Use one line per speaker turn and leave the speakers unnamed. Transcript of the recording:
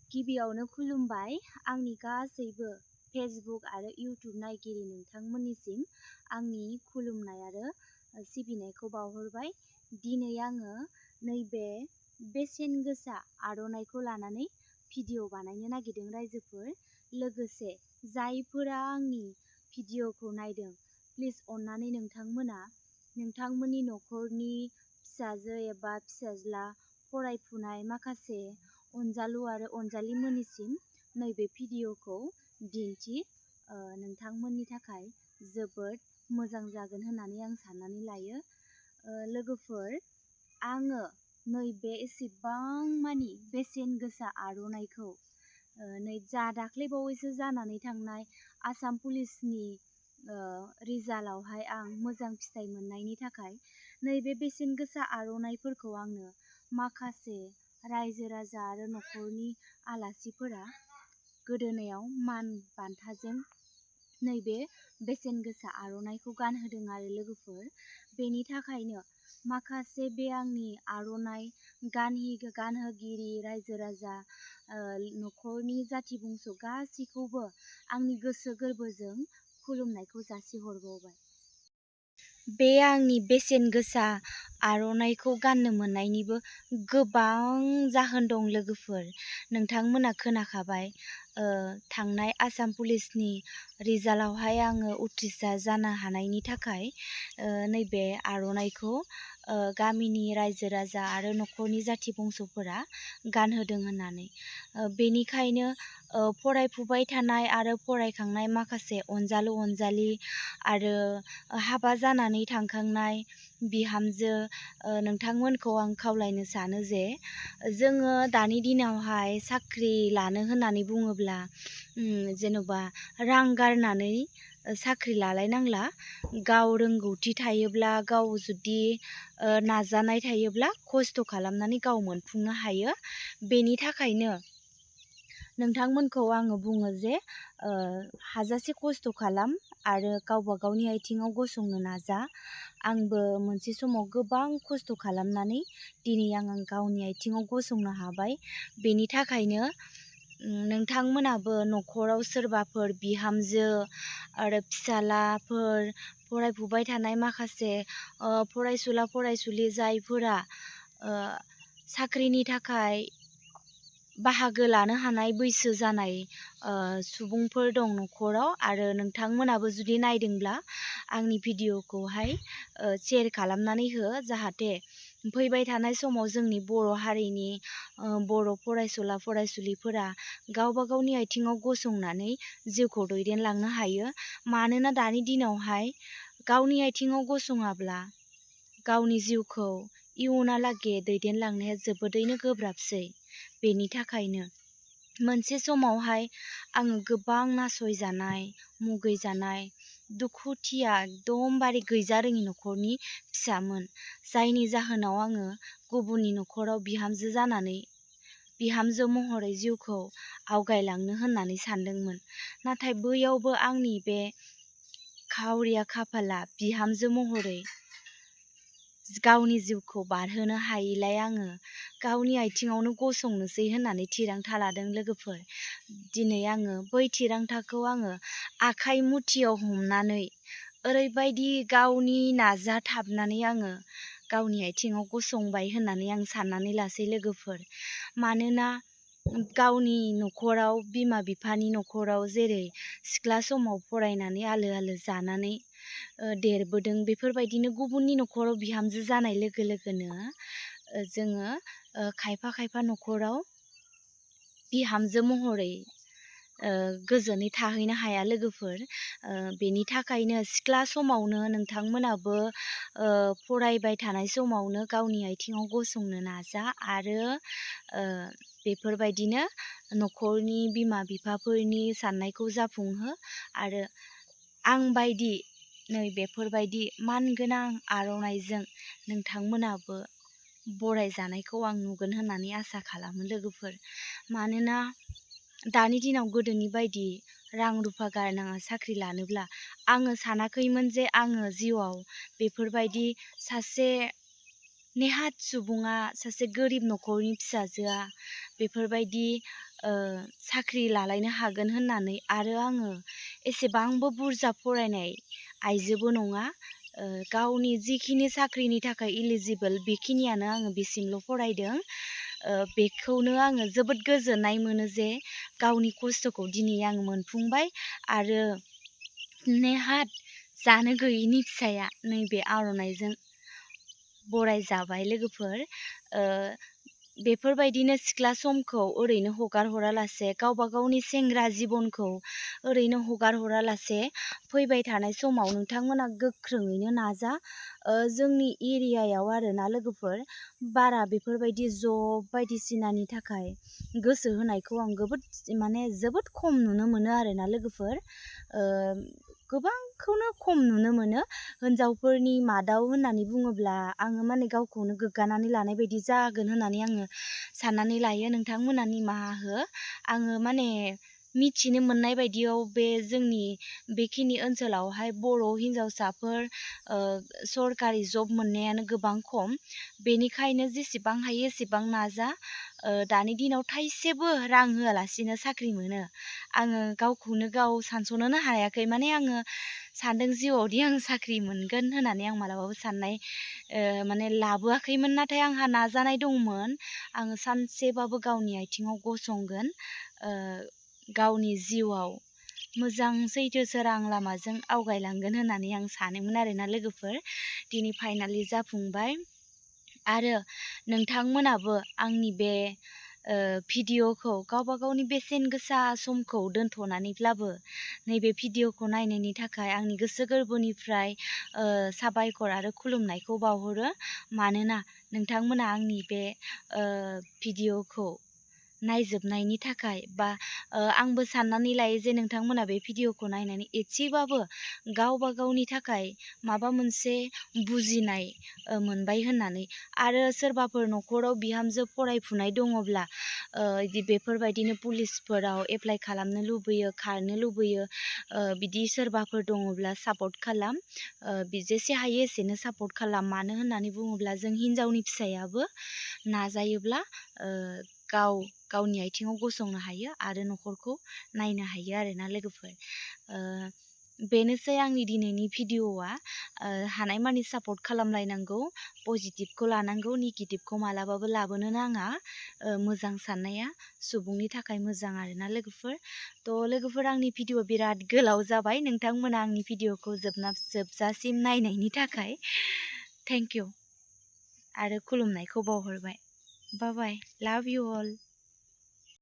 गिबियावनो खुलुमबाय आंनि गासैबो फेसबुक आरो इउटुब नायगिरि नोंथांमोननिसिम आंनि खुलुमनाय आरो सिबिनायखौ बावहरबाय। दिनै आङो नैबे बेसेन गोसा आर'नाइखौ लानानै भिडिअ बानायनो नागिरदों रायजोफोर। लोगोसे जायफोरा आंनि भिडिअखौ नायदों प्लिज अननानै नोंथांमोना नोंथांमोननि न'खरनि फिसाजो एबा फिसाज्ला फरायफुनाय माखासे अनजालु आरो अनजालिमोननिसिम नैबे भिडिअखौ दिन्थि। नोंथांमोननि थाखाय जोबोद मोजां जागोन होननानै आं साननानै लायो। लोगोफोर, आङो नैबे एसेबां मानि बेसेन गोसा आर'नाइखौ दाख्लैबावैसो जानानै थांनाय आसाम पुलिसनि रिजाल्टआवहाय आं मोजां फिथाइ मोननायनि थाखाय नैबे बेसेन गोसा आर'नाइफोरखौ आंनो माखासे रायजो राजा आरो न'खरनि आलासिफोरा गोदोनायाव मान बान्थाजों नैबे बेसेन गोसा आर'नाइखौ गानहोदों आरो लोगोफोर। बेनि थाखायनो माखासे बे आंनि आर'नाइ गानहोगिरि रायजो राजा न'खरनि जाथि बंस' गासैखौबो आंनि गोसो गोरबोजों खुलुमनायखौ जासिहरबावबाय। बे आंनि बेसेन गोसा आर'नाइखौ गाननो मोननायनिबो गोबां जाहोन दं लोगोफोर। नोंथांमोना खोनाखाबाय, थांनाय आसाम पुलिसनि रिजाल्टआवहाय आङो उथ्रिसार जानो हानायनि थाखाय नैबे आर'नाइखौ गामिनि रायजो राजा आरो न'खरनि जाथि बंस'फोरा गानहोदों होननानै। बेनिखायनो फरायफुबाय थानाय आरो फरायखांनाय माखासे अनजालु अनजालि आरो हाबा जानानै थांखांनाय बिहामजो नोंथांमोनखौ आं खावलायनो सानो जे जोङो दानि दिनावहाय साख्रि लानो होननानै बुङोब्ला जेन'बा रां गारनानै साख्रि लालायनांला। गाव रोंगौथि थायोब्ला, गाव जुदि नाजानाय थायोब्ला खस्थ' खालामनानै गाव मोनफुंनो हायो। बेनि थाखायनो नोंथांमोनखौ आङो बुङो जे हाजासे खस्थ' खालाम आरो गावबा गावनि आथिङाव गसंनो नाजा। आंबो मोनसे समाव गोबां खस्थ' खालामनानै दिनै आं गावनि आथिङाव गसंनो हाबाय। बेनि थाखायनो नोंथांमोनाबो न'खराव सोरबाफोर बिहामजो आरो फिसालाफोर फरायफुबाय थानाय माखासे फरायसुला फरायसुलि जायफोरा साख्रिनि थाखाय बाहागो लानो हानाय बैसो जानाय सुबुंफोर दं न'खराव, आरो नोंथांमोनाबो जुदि नायदोंब्ला आंनि भिडिअखौहाय शेयार खालामनानै हो, जाहाथे फैबाय थानाय समाव जोंनि बर' हारिनि बर' फरायसुला फरायसुलिफोरा गावबा गावनि आथिङाव गसंनानै जिउखौ दैदेनलांनो हायो। मानोना दानि दिनावहाय गावनि आथिङाव गसङाब्ला गावनि जिउखौ इयुनहालागै दैदेनलांनाया जोबोदैनो गोब्राबसै। बेनि थाखायनो मोनसे समावहाय आङो गोबां नासयजानाय, मुगैजानाय, दुखुथिया एकदमबारे गैजारोङि न'खरनि फिसामोन, जायनि जाहोनाव आङो गुबुननि न'खराव बिहामजो जानानै बिहामजो महरै जिउखौ आवगायलांनो होननानै सानदोंमोन। नाथाय बैयावबो आंनि बे खावरिया खाफाला बिहामजो महरै गावनि जिउखौ बारहोनो हायैलाय आङो गावनि आथिङावनो गसंनोसै होननानै थिरांथा लादों लोगोफोर। दिनै आङो बै थिरांथाखौ आङो आखाइ मुथियाव हमनानै ओरैबायदि गावनि नाजाथाबनानै आङो गावनि आथिङाव गसंबाय होननानै आं साननानै लासै लोगोफोर। मानोना गावनि न'खराव बिमा बिफानि न'खराव जेरै सिख्ला समाव फरायनानै आलो आलो जानानै देरबोदों, बेफोरबायदिनो गुबुननि न'खराव बिहामजो जानाय लोगो लोगोनो जोङो खायफा खायफा न'खराव बिहामजो महरै गोजोनै थाहैनो हाया लोगोफोर। बेनि थाखायनो सिख्ला समावनो नोंथांमोनाबो फरायबाय थानाय समावनो गावनि आथिङाव गसंनो नाजा आरो बेफोरबायदिनो न'खरनि बिमा बिफाफोरनि साननायखौ जाफुंहो। आरो आंबायदि बेफोरबायदि मानगोनां आर'नाइजों नोंथांमोनाबो बरायजानायखौ आं नुगोन होननानै आसा खालामो लोगोफोर। मानोना दानि दिनाव गोदोनि बायदि रां रुफा गारनाङा साख्रि लानोब्ला आङो सानाखैमोन जे आङो जिउआव बेफोरबायदि सासे नेहात सुबुङा सासे गोरिब न'खरनि फिसाजोआ बेफोरबायदि साख्रि लालायनो हागोन होननानै, आरो आङो एसेबांबो बुरजा फरायनाय आइजोबो नङा। गावनि जिखिनि साख्रिनि थाखाय इलिजिबोल बेखिनियानो आङो बेसिमल' फरायदों। बेखौनो आङो जोबोद गोजोननाय मोनो जे गावनि खस्थ'खौ दिनै आं मोनफुंबाय। आरो नेहात जानो गैयिनि फिसाया नैबे आर'नाइजों बरायजाबाय लोगोफोर। बेफोरबायदिनो सिख्ला समखौ ओरैनो हगार हरालासे, गावबा गावनि सेंग्रा जिबनखौ ओरैनो हगार हरालासे फैबाय थानाय समाव नोंथांमोना गोख्रोङैनो नाजा। जोंनि एरियायाव आरोना लोगोफोर बारा बेफोरबायदि जब बायदिसिनानि थाखाय गोसो होनायखौ आं जोबोद खम नुनो मोनो आरोना लोगोफोर। गोबांखौनो खम नुनो मोनो। हिन्जावफोरनि मादाव होननानै बुङोब्ला आङो गावखौनो गोग्गानानै लानाय बायदि जागोन होननानै आङो साननानै लायो। नोंथांमोना निमाहा हो। आङो मिथिनो मोननाय बायदियाव बे जोंनि बेखिनि ओनसोलावहाय बर' हिन्जावसाफोर सरकारि जब मोननायानो गोबां खम। बेनिखायनो जेसेबां हायो एसेबां नाजा। दानि दिनाव थाइसेबो रां होआलासिनो साख्रि मोनो। आङो गावखौनो गाव सानस'नोनो हायाखै। आङो सानदों जिउआवदि आं साख्रि मोनगोन होननानै आं मालाबाबो साननाय लाबोआखैमोन। नाथाय आंहा नाजानाय दंमोन। आङो सानसेबाबो गावनि आथिङाव गसंगोन। गावनि जिउआव मोजां सैथो सोरां लामाजों आवगायलांगोन होननानै आं सानोमोन आरोना लोगोफोर। दिनै फाइनालि जाफुंबाय। आरो नोंथांमोनाबो आंनि बे भिडिअ'खौ गावबा गावनि बेसेन गोसा समखौ दोनथ'नानैब्लाबो नैबे भिडिअ'खौ नायनायनि थाखाय आंनि गोसो गोरबोनिफ्राय साबायखर आरो खुलुमनायखौ बावहरो। मानोना नोंथांमोना आंनि बे भिडिअ'खौ नायजोबनायनि थाखाय, बा आंबो साननानै लायो जे नोंथांमोना बे भिडिअ'खौ नायनानै एसेबाबो गावबा गावनि थाखाय माबा मोनसे बुजिनाय मोनबाय होननानै। आरो सोरबाफोर न'खराव बिहामजो फरायफुनाय दङब्ला बेफोरबायदिनो पुलिसफोराव एप्लाइ खालामनो लुबैयो, खारनो लुबैयो, बिदि सोरबाफोर दङब्ला सापर्ट खालाम। जेसे हायो एसेनो सापर्ट खालाम। मानो होननानै बुङोब्ला जों हिन्जावनि फिसायाबो नाजायोब्ला गावनि आथिङाव गसंनो हायो आरो न'खरखौ नायनो हायो आरोना लोगोफोर। बेनोसै आंनि दिनैनि भिडिअ'आ। हानायमानि सापर्ट खालामलायनांगौ, पजिटिभखौ लानांगौ, नेगेटिभखौ मालाबाबो लाबोनो नाङा। मोजां साननाया सुबुंनि थाखाय मोजां आरोना लोगोफोर। लोगोफोर, आंनि भिडिअ बिराद गोलाव जाबाय। नोंथांमोना आंनि भिडिअ'खौ जोबजासिम नायनायनि थाखाय थेंक इउ आरो खुलुमनायखौ बावहरबाय। बाय बाय, लाभ इउ अल।